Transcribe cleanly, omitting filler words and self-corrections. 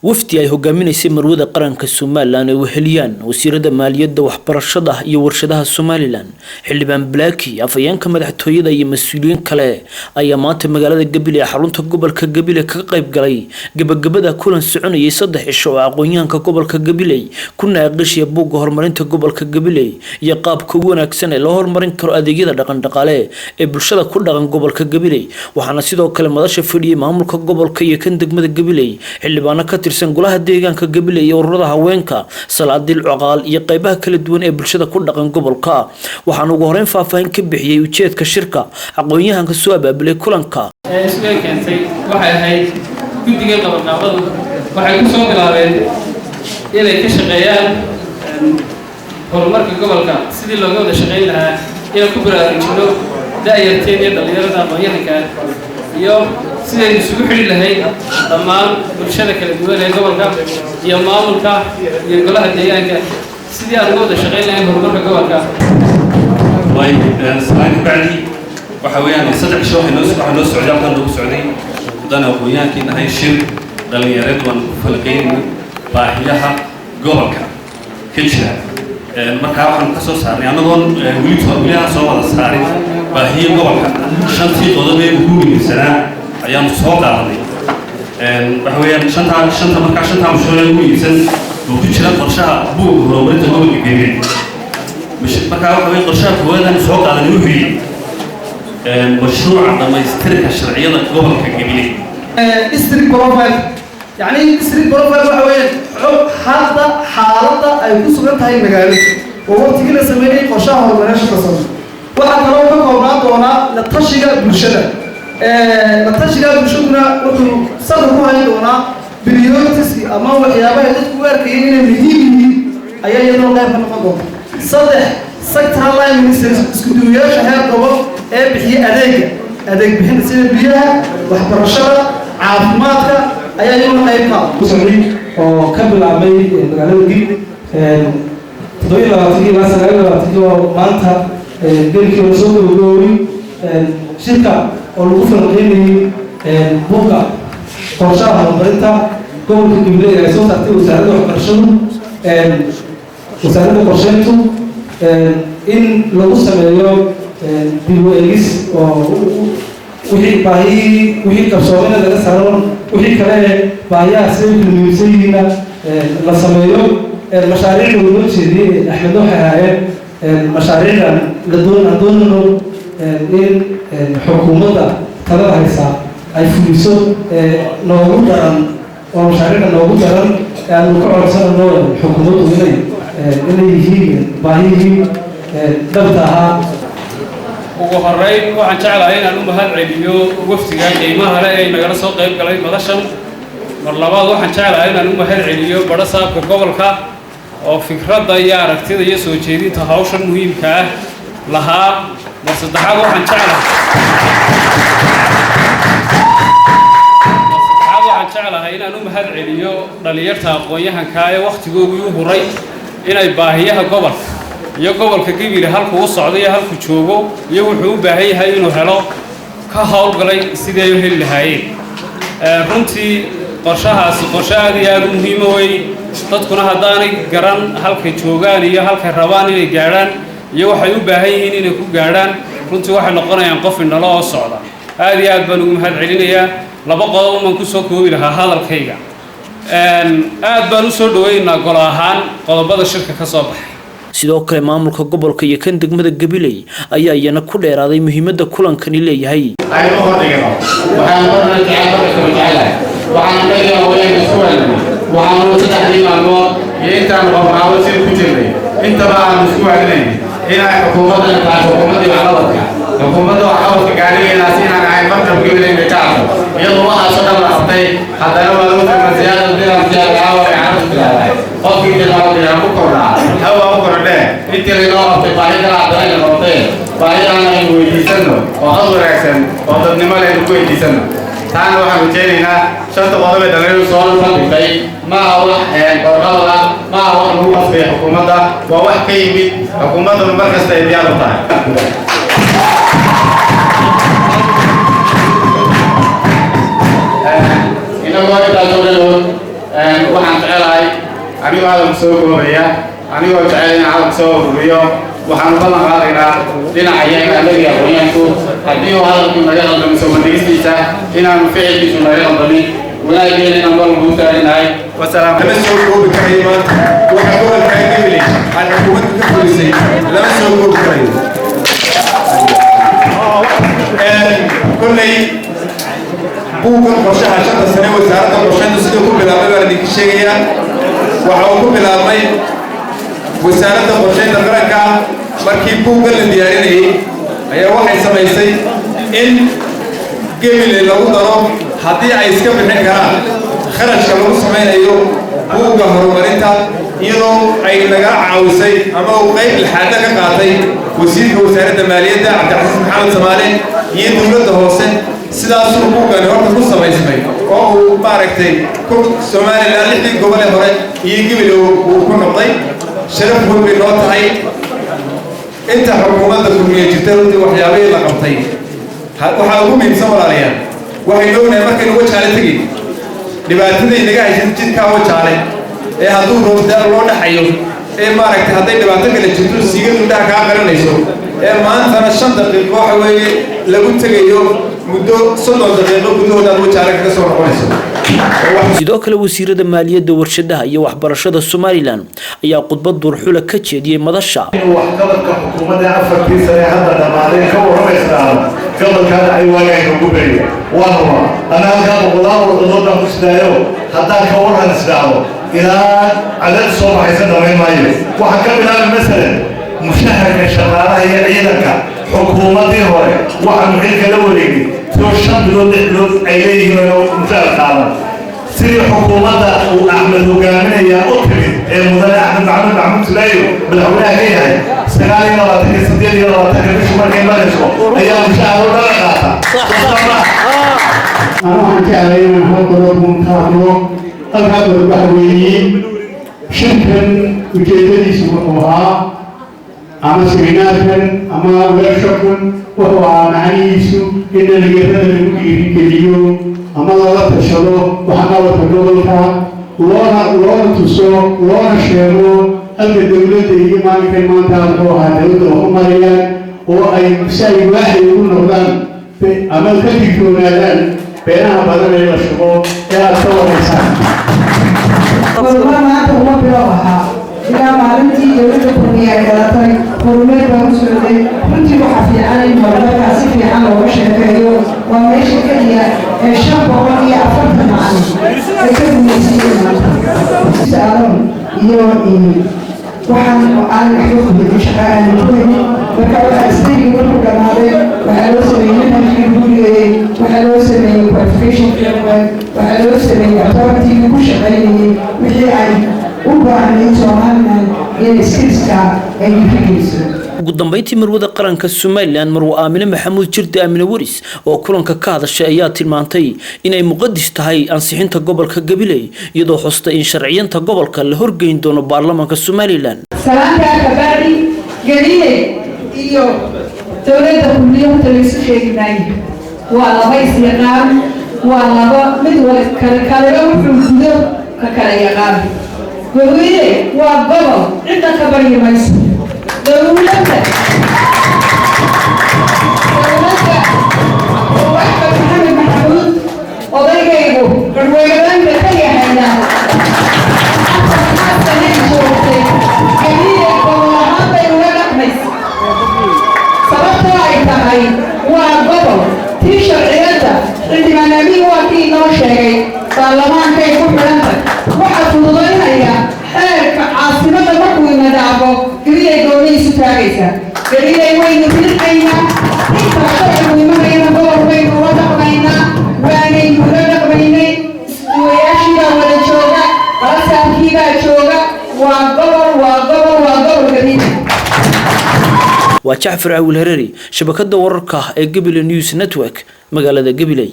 Wafdi ay hogaaminaysay marwada qaranka Somaliland ee weheliyaan wasiirada maaliyadda, waxbarashada iyo warshadaha Somaliland, xildhibaan Blacky, afhayeenka madaxtooyada iyo mas-uuliyiin kale ayaa maanta magaalada Gabiley ee xarunta gobolka Gabiley kaga qayb galay gabagabada kulan soconayay 3 cisho oo aqoon-yahanka gobolka Gabiley ku naaqishaya buugga horumarinta gobolka Gabiley iyo qaabka ugu wanaagsan ee loo horumarin karo adeegyada dhaqan-dhaqaale ee bulshada ku dhaqan gobolka Gabiley. Waxaana sidoo kale madasha fadhiyay maamulka gobolka iyo kan degmada Gabiley, xildhibaano ka tirsan golaha deegaanka Gabiley iyo ururada haweenka, salaadiil, coqaal iyo qeybaha kala duwan ee bulshada ku dhaqan gobolka. Waxaana ugu horeyn faahfaahin ka bixiyey ujeedka shirka aqoon-yahanka soo abaabulay kulanka. Isku keentay waxay ahayd guddiga qabanqaabadu waxay ku soo bilaabeen inay ka shaqeeyaan horumarka gobolka, sidii looga wada shaqeyn lahaa, inaan ku baraarujino da'yarteen iyo dhallinyarada aqoon-yahanka iyo sidaynu isugu xidhi lahayd dhammaan bulshada kala duwan ee gobolka iyo maamulka iyo golaha deegaanka, sidii aan uga wada shaqeyn lahayn horumarka gobolka. Way salaan kabacdi, waxa weeyaan 3 cisho waxay noo socday, halkan noogu socday, haddaan aqoon-yahankii nahay, shir dhalinyareed waan ku falqeynayna baahiyaha gobolka ka jira. Markaa waxaanu ka soo saarnay, annagoon weli aan soo wada saarin baahiya gobolka, shantii qodob ee ugu muhiimsanaa ayaanu soo qaadanay. Waxa weeyaan shantaa shanta markaa shantaa mashruuc ee ugu muhiimsan oo ku jira qorshaha buugga horumarinta gobolka Gabiley. Markaa waxa weeye qorshaha koowaad aanu soo qaadanay wuxuu yidhi mashruuca dhammaystirka sharciyada gobolka Gabiley. District profile, yani district profile waxa weeyaan xog hadda xaaladda ay ku sugan tahay magaalada oo waqtigii la sameeyey qorshaha horumarinta sano. Waxaa kaloo ka koobnaan doonaa la tashiga bulshada. La tashiga bulshaduna wuxuu salka ku hayn doonaa priorities ama waxyaabaha dadku u arkayeen inay muhiim yihiin ayaa iyaduna qayb ka noqon doonta. Saddex, sectoral line ministries, isku duwayaasha heer gobol ee bixiya adeega, adeeg bixinta sida biyaha, waxbarashada, caafimaadka ayaa iyaguna qayb ka ah. Ku socday oo ka bilaabmay magaalada Gabiley 27-kii ilaa 29-kii oo maanta gelikii hore soo gabagaboobay, shirka oo lagu falanqeynayay buugga qorshaha horumarinta gobolka Gabiley ay soo saartay wasaaradda waxbarashadu, wasaaradda qorsheyntu, in lagu sameeyo dib u eegis oo wixii baahiyihii, wixii qabsoomina laga saaro, wixii kale baahiyaha siday kala muhiimsan yihiinna la sameeyo. Mashaariicda uu noo jeediyey Axmed waxay ahaayeen mashaariicdan la doon aan doonano in xukuumadda talada haysaa ay fuliso noogu daran, oo mashaariicda noogu daran ee aanu ka codsanano xukuumaddu inay yihiin baahiyihii dhabta ahaa. Ugu horeyn waxaan jeclahay inaan u mahad celiyo wafdiga qiimaha leh ee nagala soo qayb galay madashan. Mar labaad waxaan jeclahay inaan u mahad celiyo badhasaabka gobolka oo fikradda iyo aragtida iyo soo jeedinta hawshan muhiimka ah lahaa. Mar saddexaad waxaan jeclahay inaan u mahad celiyo dhalinyarta aqoon-yahanka ee wakhtigoogii u huray inay baahiyaha gobolka iyo gobolka Gabiley halkuu u socdo iyo halkuu joogo iyo wuxuu u baahan yahay inuu helo ka howlgalay sidii ay u heli lahaayeen. Runtii qorshahaasi qorshe aad iyo aada u muhiima wey. Dadkuna haddaanay garan halkay joogaan iyo halkay rabaan inay gaadhaan iyo waxay u baahan yihiin inay ku gaadhaan, runtii waxay noqonayaan qof indhalo oo socda. Aad iyo aad baan ugu mahad celinayaa. Laba qodob umaan kusoo koobi lahaa hadalkayga. Aad baan usoo dhaweynaynaa golo ahaan qodobada shirka ka soo baxay. Sidoo kale maamulka gobolka iyo kan degmada Gabiley ayaa iyana ku dheeraaday muhiimadda kulankani leeyahay. Aynu hordhigno waxaan marna jecel, marka kama jecelahay. Waxaan annaga haweenka isku helnay, waxaanu saddexdii maalmood iyo intaanu qabnaabo sida ku jirnay intaba aanu isku waaninay inay xukuumaddan tahay xukuumaddii waxqabadka, xukuumadda waxqabadka gaadhigaynaas inaan ahay markab Gabiley inay ka arko iyadoo waxaasoo dhan la qabtay. Haddana waa lagu tilmaa siyaada diran siyaada caawa ay carabtu tidhaahdaa qofkii tilmaamay ku kordhaa hawa u kordhee. Intii laynoo qabtay baahi kala haddana ayna qabtee, baahidaan aynu weydiisanno oo qad wanaagsan oo dadnimo laynu ku weydiisanno. Taana waxaan rajaynaynaa shanta qodob ee dhalinyaradu soo bandhigtay ma aha wax qorqabad ah, ma aha wax lagu qasbaya xukuumadda, waa wax ka yimid xukuumadduna mar kasta ay diyaar u tahay. Inagoo intaasoo dhan og Waxaan jecelahay, anigoo hadalku soo koobaya, anigoo jecel in hadalku soo ururiyo, waxaanu ballan qaadaynaa dhinaca iyaga annaga aqoonyahanku, haddii uu hadalku naga qaldamo soo bandhigistiisa, inaanu ficilkiisu naga qaldamin, wanaageena inaan ballan kuu taaganahay. Wasalaam. Lama soo koobi karayo maanta waxa gobolkaa Gabiley aan xukuumadda ka fulisay, lama soo koobi karayo. Kolley buuggan qorshaha 5-ta sane wasaaradda qorshayntu siduu ku bilaabmay baan idinka sheegayaa. Waxa uu ku bilaabmay Wasaaradda Qorshaynta Qaranka markii buuggan la diyaarinayay ayaa waxay samaysay in Gabiley lagu daro haddii ay iska bixin karaan kharashka lagu samaynayo buugga horumarinta, iyadoo ay naga caawisay ama uu qayb lixaadna ka qaatay wasiirka Wasaaradda Maaliyadda, Cabdicasiis Maxamed Samaale, iyo dowladda hoose. Sidaasuu buuggani horta ku samaysmay oo uu maaragtay ku Somaliland lixdii gobole hore iyo Gabiley uu ku noqday. Sharaf weyn bay noo tahay. Inta xukuumadda Kulmiye jirta, runtii waxyaabihii la qabtay waxaa ugu muhiimsan, walaalayaal, waxaynu ognahay markaynu Wajaale tegin dhibaataday naga haysan jidkaa Wajaale ee hadduu roobdaa loo dhaxayo, ee maaragtay hadday dhibaato kale jirto siigadu indhaha kaa qarinayso, ee maantana 5 daqiiqo waxa weeye lagu tegayo, muddo 30 daqiiqo gudahood aad Wajaale kaga soo noqonayso. Sidoo kale wasiirada maaliyadda, warshadaha iyo waxbarashada Somaliland ayaa khudbad duurxula ka jeediyey madasha. Inuu waxqabadka xukuumadda 4-tii sane hadda dhammaaday ka warramaysnaado, gobolkaa dhacay waagaynu gubayo, waa huba. Ana halkaa boqolaal warqadood baan ku sidaayo, haddaan ka warran isdhaado ilaa cadad soo baxaysa dhamayn maayo. Waxaan ka bilaabay masalan mushaharka shaqaalaha iyo ciidanka. Xukuumaddii hore waxaanu xilka la wareegay soo 5 bilood, 6 bilood ay leeyihiin oo mushahar qaadan. Sidii xukuumadda uu Axmed hogaaminayaa u timid ee mudane Axmed Maxamed Maxamuud Sulaayo madaxweynaha ka yahay, 29-ka, 28-ka bishu markay marayso ayaa mushahar u dhala qaata. Ana waxaan jeclay inaan hal qodob uun ka hadlo. Halkaa qodob waxa weeye, shirkan ujeedadiisu wuxuu ahaa, ama seminaarkan ama workshopkan wuxuu ahaa macnihiisu, in dhalinyarada lagu dhiirigeliyo ama lala tashado waxqabadka gobolka, loona tuso, loona sheego halka dowladda iyo maalinkan maanta muxuu ahaa dowladda wax u marayaan, oo ay si ay waaxi ugu noqdaan ama ka digtoonaadaan beenaha badan ee la shubo ee aad ka waraysaan. Horumar maanta uma bilow ahaa. Ilaa maalintii dowladda Kulmiye ay dhalatay horumeer baa u socday. Runtii waxaa fiican in horumarkaa si fiican looga sheekeeyo. Waa meesha keliya ee 540 macalin ay ka gumaysiiyeen maanta aloon iyo waxaan aan waxba ku shaqa aanan ku helin. Marka waxaa isdaygi markuu dhammaaday waxaa loo sameeyey manhajkii gurigayey, waxaa loo sameeyey qualification framework, waxaa loo sameeyey authority-gii ku shaqaynayey, wixii ay u baahnayd Somaliland inay skillska ay dhiirigeliso. Ugu dambeyntii, marwada qaranka Somaliland, marwo Aamine Maxamuud Jirde, Aamine Waris, oo kulanka ka hadashay ayaa tilmaantay inay muqadis tahay ansixinta gobolka Gabiley, iyadoo xustay in sharciyanta gobolka la horgeyn doono baarlamaanka Somaliland. Salaantaa kabacdi, Gabiley iyo dowladda Kulmiye horta laysu sheegi maayo. Waa laba is-yaqaan, waa laba mid wal kale kaleba wuxuu gudo ka kala yaqaan. Gabiley waa gobol, cidna ka baryi mayso. Dowladda oo Axmed Maxamed Maxamuud odaygaygu garweynaanka ka yahayna 4 sanay joogtay, Gabiley gobol ahaan bay uga dhaqmaysa, sababtoo ay tahay waa gobol. Tii sharciyadda xildhibaan Amiin waa kii inoo sheegay, baarlamaankay ku xidhantay. Waxaa fududaynaya xeerka caasimadda markuu inadaafo, Gabiley goonihiisu taagaysaa. Gabiley waynu riixaynaa intaa sharcigu imanayana, gobol baynu uga dhaqmaynaa, waanaynu uga dhaqmaynay. Isduwayaashiibaa wada jooga, balasaabkiibaa jooga. Waa gobol, waa gobol, waa gobol Gabiley. Waa Jacfar Cawil Hareeri, shabakada wararka ee Gabiley News Network, magaalada Gabiley.